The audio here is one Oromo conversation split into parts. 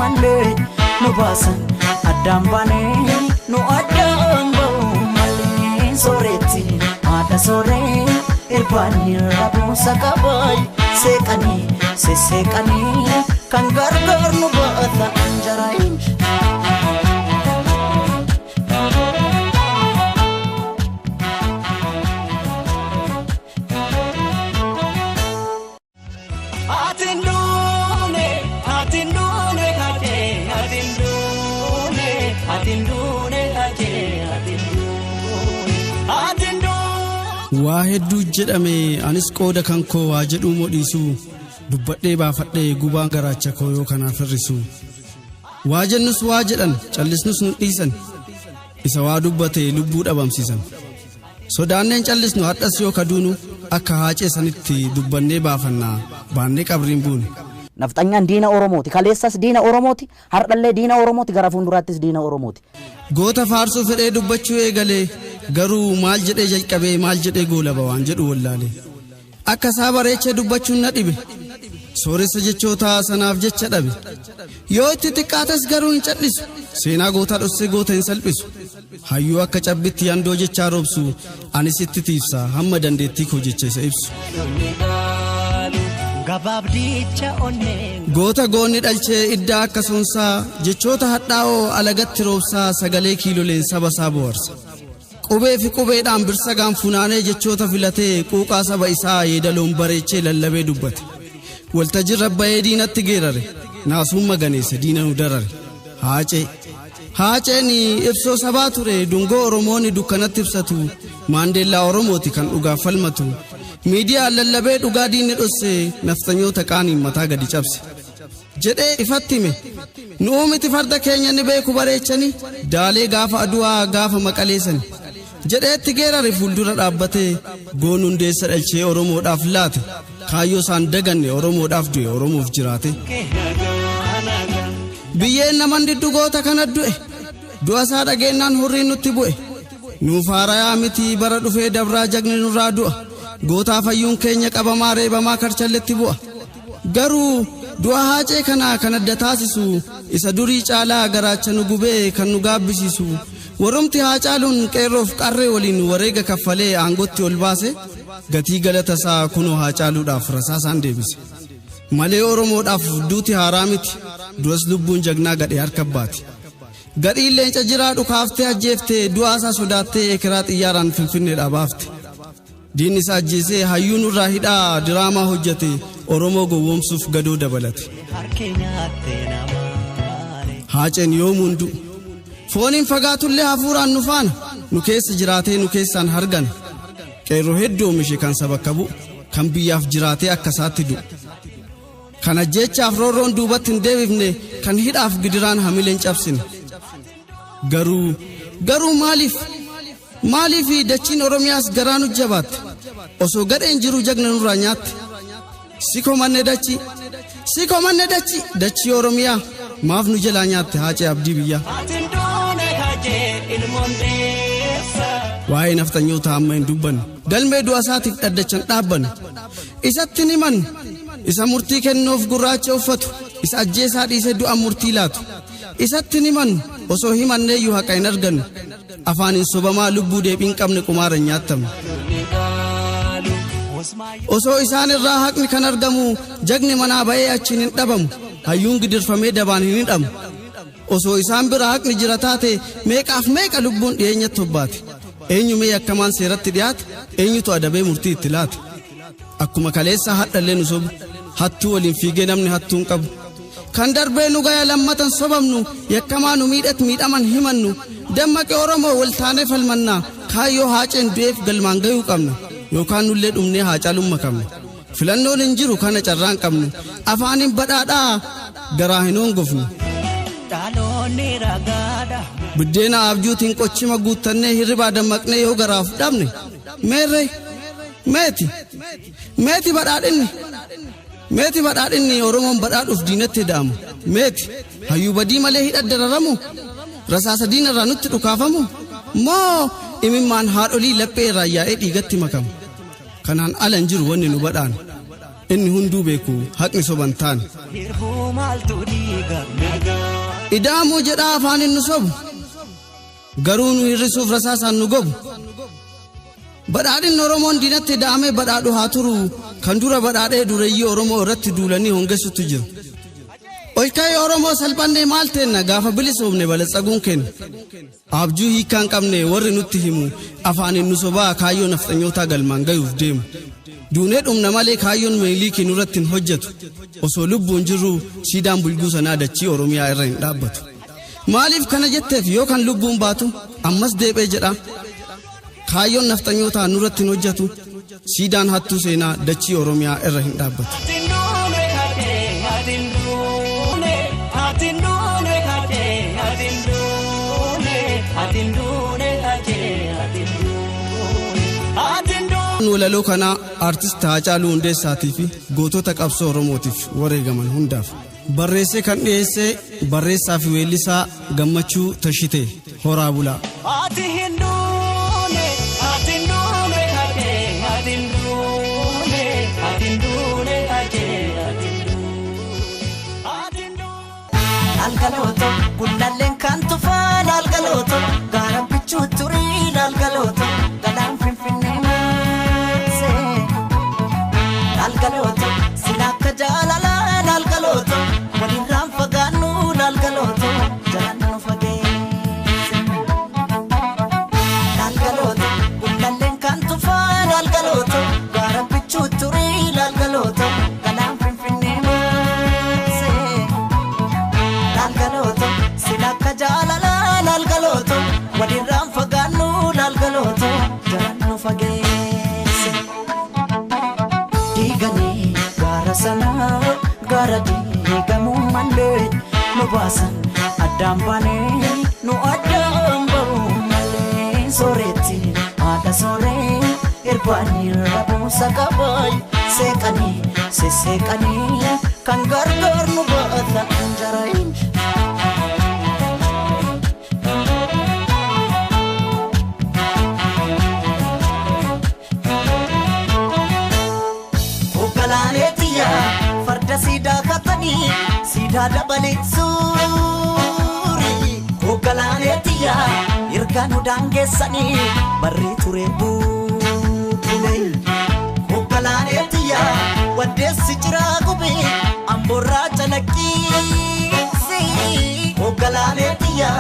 malee nu baasan addaan baanee nu addaan ba'u malee sooretti haadha sooree irbaanii rabuusa qabaay seeqanii sesseeqanii kan gargaar nu baata anjaraayin. Waa hedduu jedhame anis qooda kan koo waa jedhuu modhiisu dubbadhee baafadhee gubaan garaacha koo yoo kanaaf hir'isu. Waa jennus waa jedhan callisnus nu dhiisan isa waa dubbate lubbuu dhabamsiisan. Sodaanneen callisnu hadhas yoo kaduunu akka haacee sanitti dubbannee baafannaa baannee qabriin buune. Nafxanyaan diina Oromooti. Kaleessas diina Oromooti. Har'allee diina Oromooti. Gara fuulduraattis diina Oromooti. Goota faarsuu fedhee dubbachuu eegalee garuu maal jedhee jalqabee maal jedhee goolaba waan jedhu wallaale. Akka isaa bareechee dubbachuun na dhibe. Sooressa jechootaa sanaaf jecha dhabe. Yoo itti xiqqaates garuu hin callisu. Seenaa gootaa dhossee goota hin salphisu. Hayyuu akka cabbitti yandoo jechaa roobsu anis itti tiibsa hamma dandeettii koo jecha isa ibsu. Goota goonni dhalchee iddaa akka soonsaa jechoota hadhaa'oo alagatti roobsaa sagalee kiiloleen saba isaa bohaarsa. Qubee fi qubeedhaan birsagaan funaanee jechoota filatee quuqaa saba isaa yeedaloon bareechee lallabee dubbate. Waltajjii rabbayee diinatti geerare naasuun maganeesse diina nu darare. Haacee. Haaceen ibsoo sabaa ture dungoo Oromoonni dukkanatti ibsatu Maandeellaa Oromooti kan dhugaaf falmatu. Miidiyaan lallabee dhugaa diinni dhosse nafxanyoota qaaniin mataa gadi cabse. Jedhee ifatti hime. Nu'uu miti farda keenya ni beeku bareechani daalee gaafa aduwaa gaafa maqaleessani. Jedheetti geerare fuuldura dhaabbatee goon hundeessa dhalchee Oromoodhaaf laate. Kaayyoo isaan daganne Oromoodhaaf du'e Oromoof jiraate. Biyyeen naman diddu goota kana du'e. Du'a isaa dhageennaan hurriin nutti bu'e. Nuuf haarayaa miti bara dhufee dabraa jagni nurraa du'a. Gootaa fayyuun keenya qabamaa reebamaa karchalletti bu'a. Garuu du'a haacee kanaa kan adda taasisu isa durii caalaa garaacha nu gubee kan nu gaabbisiisu. Warrumti haacaaluun qeerroof qarree waliin wareega kaffalee aangootti ol baase gatii galata isaa kunoo haacaaluudhaaf rasaasaan deebise. Malee Oromoodhaaf duuti haaraa miti du'as lubbuun jagnaa gadhee harka baati. Gadhiin leenca jiraa dhukaaftee ajjeeftee du'aa isaa sodaattee ekeraa xiyyaaraan finfinneedhaa baafte. Diinni isaa ajjeesee hayyuu nurraa hidhaa diraamaa hojjete Oromoo gowwoomsuuf gadoo dabalate. Haaceen yoomuun du'u. Fooniin fagaatullee hafuuraan nu faana nu keessa jiraatee nu keessaan hargana. Qeerroo hedduu oomishe kan saba qabu kan biyyaaf jiraatee akka isaatti du'u. Kan ajjeechaaf roorroon duubatti hin deebifne kan hidhaaf gidiraan hamileen cabsine. Garuu maaliif dachiin Oromiyaas garaa nu jabaatte osoo gadheen jiru jagna nurraa nyaatte. Si komanne dachi dachii Oromiyaa maaf nu jalaa nyaatte haacee abdii biyyaa. Waa'ee nafxanyoota amma hin dubbannu galmee du'a isaatiif dhaddachan dhaabbannu isatti ni mannu isa murtii kennuuf gurraacha uffatu isa ajjeesaa dhiisee du'a murtii laatu isatti ni mannu osoo himanneeyyuu haqa hin argannu afaaniin sobamaa lubbuu deebii hin qabne qumaara hin nyaattamu. Osoo isaan irraa haqni kan argamu jagni manaa ba'ee achiin hin dhabamu hayyuun gidirfamee dabaan hin hidhamu. Osoo isaan bira haqni jira taate meeqaaf meeqa lubbuun dhiyeenyatti hobbaate. Eenyu mee akkamaan seeratti dhiyaate eenyutu adabee murtii itti laate. Akkuma kaleessa hadhallee nu sobu hattuu waliin fiigee namni hattuu hin qabu. Kan darbee nu gaya lammatan sobamnu yakkamaa nu miidhat miidhaman himannu dammaqee Oromoo waltaanee falmannaa kaayyoo haaceen du'eef galmaan gayuu qabna yookaan nullee dhumnee haacaaluun makamna. Filannoon hin jiru kana carraan qabnu afaaniin badhaadhaa garaa hin hongofnu. Buddeena abjuutiin qochima guuttannee hirribaa dammaqnee yoo garaaf dhabne meerre meeti meeti badhaadhinni Oromoon badhaadhuuf diinatti da'amu meeti hayyuu badii malee hidha dararamu rasaasa diinarraa nutti dhukaafamu moo imimmaan haadholii laphee irraa yaa'ee dhiigatti makamu. Kanaan ala hin jiru wanni nu badhaan inni hunduu beeku haqni soban taane. Ida'amuu jedhaa afaaniin nu sobu. Garuu nu hir'isuuf rasaasaan nu gobu. Badhaadhinni Oromoon diinatti ida'amee badhaadhu haa turu kan dura badhaadhee dureeyyii Oromoo irratti duulanii hongessutu jiru. Olka'ee Oromoo salphannee maal teenna gaafa bilisoomne balatsaguun kenna. Abjuu hiikaa hin qabne warri nutti himu afaaniin nu sobaa kaayyoo nafxanyootaa galmaan gayuuf deemu. Duunee dhumna malee kaayyoon Miniliikii nurratti hin hojjetu. Osoo lubbuun jirru siidaan bulguu sanaa dachii Oromiyaa irra hin dhaabbatu. Maaliif kana jetteef yoo kan lubbuun baatu ammas deeb'ee jedha. Kaayyoon nafxanyootaa nurratti hin hojjetu. Siidaan hattuu seenaa dachii Oromiyaa irra hin dhaabbatu. Walaloo kanaa Aartist Haacaaluu Hundeessaatii fi gootota qabsoo Oromootiif wareegaman hundaaf. Barreessee kan dhiyeesse barreessaa fi weellisaa Gammachuu Tashitee. Horaa bulaa. Ati hin duune, ati hin duune haqee, ati hin duune, ati hin duune haqee, ati hin duune, ati hin duune. Laalgalooto, gullalleen kan tufaa laalgalooto, gaara bichuu turii laalgalooto, galaan finfinnee maasee. Laalgalooto, sila akka jaalalaa laalgalooto, walirraan fagaannu laalgalooto, jalaan nu fageesse. Laalgalooto, gullalleen kan tufaa laalgalooto, gaara bichuu turii laalgalooto, galaan finfinnee maasee. Laalgalooto, sila akka jaalalaa laalgalooto, walirraan fagaannu laalgalooto, jalaan nu fageesse. Diiganii gaara sanaa gaara diigamuu malee nu baasan addaan baanee nu addaan ba'uu malee sooretti haadha sooree irbaanii rabuusa qabaay seeqanii sesseeqanii kan gargaar nu baatan jarayin. Hoggalaaleetiyya farda siidaa katanii siidaa dabalee suuri. Hoggalaaleetiyya erga nu daangeessanii barri ture bubbule. Hoggalaaleetiyya waddeessi jiraa gube amboorraa calaqqiisi. Hoggalaaleetiyya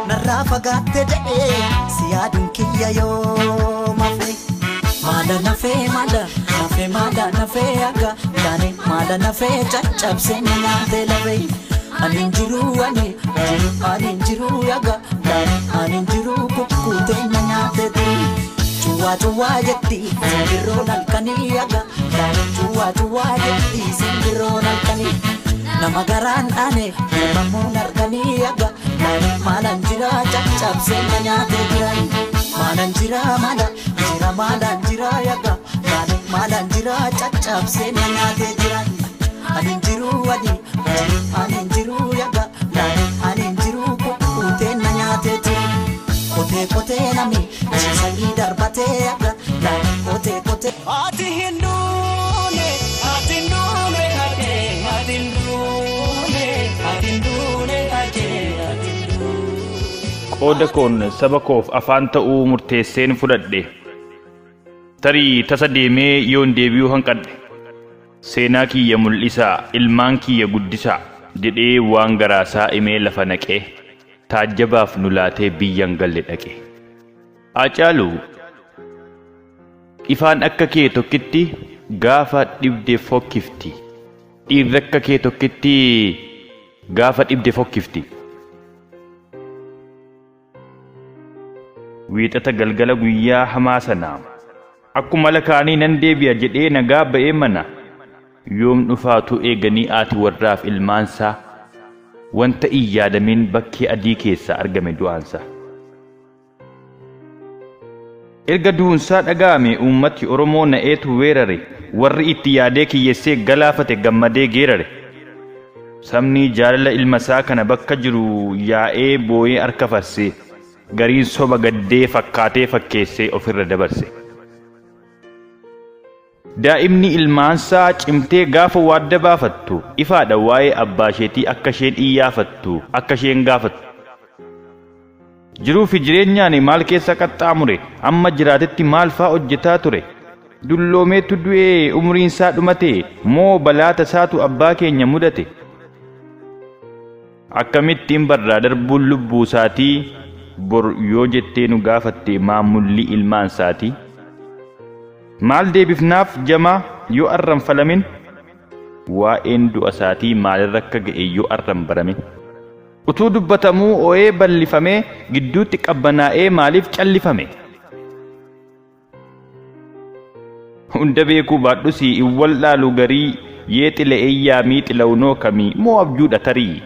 narraa fagaatte jedhee si yaaduun kiyya yoo mafe. Maala nafee maala nafee maala nafee akka taane maala nafee caccabsee na nyaatee lafee. Ani hin jiru ani jiru ani hin jiru akka taane ani hin jiru kukkuutee na nyaatee turi. Cuwaa cuwaa jetti simbirroon halkanii akka taane cuwaa cuwaa jetti simbirroon halkanii. Nama garaan dhaane uumamuun harkanii akka taane maalaan jira caccabsee na nyaatee jira. Maalaan jira maala jira maalaan jira yaga taane maalaan jira caccabsee na nyaatee jira. Ani hin jiru ani jiru ani hin jiru yaga taane ani hin jiru kukkuutee na nyaatee jira. Qotee qotee nami ciisanii darbatee yaga taane qotee qotee. Ati hin duune, ati hin duune haqee, ati hin duune, ati hin duune haqee, ati hin duune. Qooda koon saba koof afaan ta'uu murteesseen fudhadhe. Tarii tasa deemee yoon deebi'uu hanqadhe. Seenaa kiyya mul'isaa, ilmaan kiyya guddisaa jedhee waan garaasaa imee lafa naqee taajjabaaf nu laatee biyyan galle dhaqe. Haacaaluu ifaan akka kee tokkitti gaafa dhibde fokkifti. Dhiirri akka kee tokkitti gaafa dhibde fokkifti. Wiixata galgala guyyaa hamaa sana akkuma lakaanii nan deebi'a jedhee nagaa ba'ee mana. Yoom dhufaatu eeganii haati warraaf ilmaansaa wanta hin yaadamin bakkee adii keessaa argame du'aansaa. Erga du'unsaa dhaga'ame uummati Oromoo na'eetu weerare warri itti yaadee kiyyeessee galaafate gammadee geerare. Sabni jaalala ilmasaa kana bakka jiru yaa'ee boo'ee harka farsee gariin soba gaddee fakkaatee fakkeessee ofirra dabarse. Daa'imni ilmaansaa cimtee gaafa waadda baafattu ifaadha waa'ee abbaa isheetii akka isheen iyyaafattu, akka isheen gaafattu. Jiruu fi jireenyaan maal keessa qaxxaamure, amma jiraatetti maal faa hojjetaa ture? Dulloomeetu du'ee umriin isaa dhumate moo balaa tasaatu abbaa keenya mudate? Akkamittiin barraa darbuun lubbuu isaatii bor yoo jettee nu gaafatte maamulli ilmaan isaatii? Maal deebifnaaf jamaa yoo arranfalamin? Waa'een du'a isaatii maalirra akka ga'e yoo arran baramin? Utuu dubbatamuu oo'ee bal'ifamee gidduutti qabbanaa'ee maaliif callifame? Hunda beekuu baadhus hin wallaalu garii yee xila'ee yaamii xila'unoo kamii moo abjuudha tarii?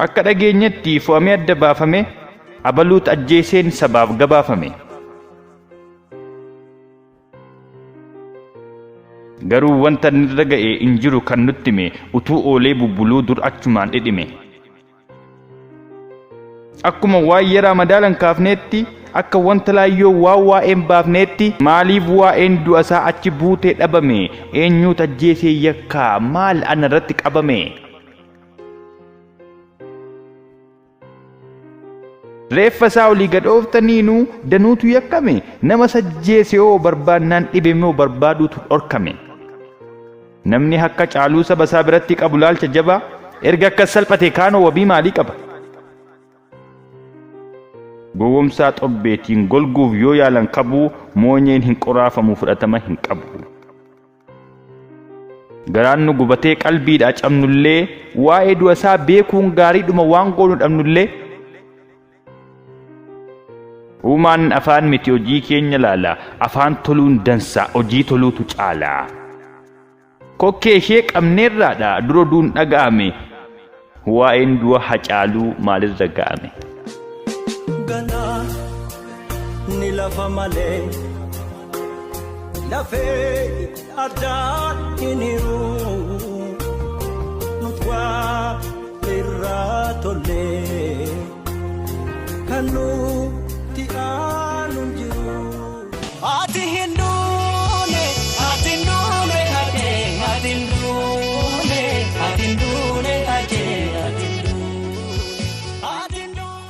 Akka dhageenyetti fo'amee adda baafame abaluut ajjeeseen sabaaf gabaafame. Garuu wanta inni irra ga'e hin jiru kan nutti hime utuu oolee bubbuluu dur achumaan dhidhime. Akkuma waan yaraa madaalan kaafneetti akka wanta laayyoo waan waa'een baafneetti maaliif waa'een du'a isaa achi buutee dhabame, eenyuutu ajjeesee yakkaa maal ana irratti qabame? Reeffa isaa olii gad ooftaniinuu danuutu yakkame, nama sajjeese hoo barbaannaan dhibame hoo barbaaduutu dhorkame. Namni akka caaluu saba isaa biratti qabu laalcha jabaa erga akkas salphate kaanoo wabii maalii qaba? Gowwomsaa xobbeetiin golguuf yoo yaalan kabuu moonyeen hin qoraafamu fudhatama hin qabu. Garaan nu gubatee qalbiidhaa cabnullee waa'ee du'a isaa beekuun gaariidhuma waan goonu dhabnullee uumaan afaan miti hojii keenya laala, afaan toluun dansa hojii toluutu caala. Kokkee ishee qabneerraadha dura duun dhaga'ame waa'een du'a Hacaaluu maalirra ga'ame? Ganaa ni lafa malee lafee addaan hin hiru nuti waa irraa tollee kan nu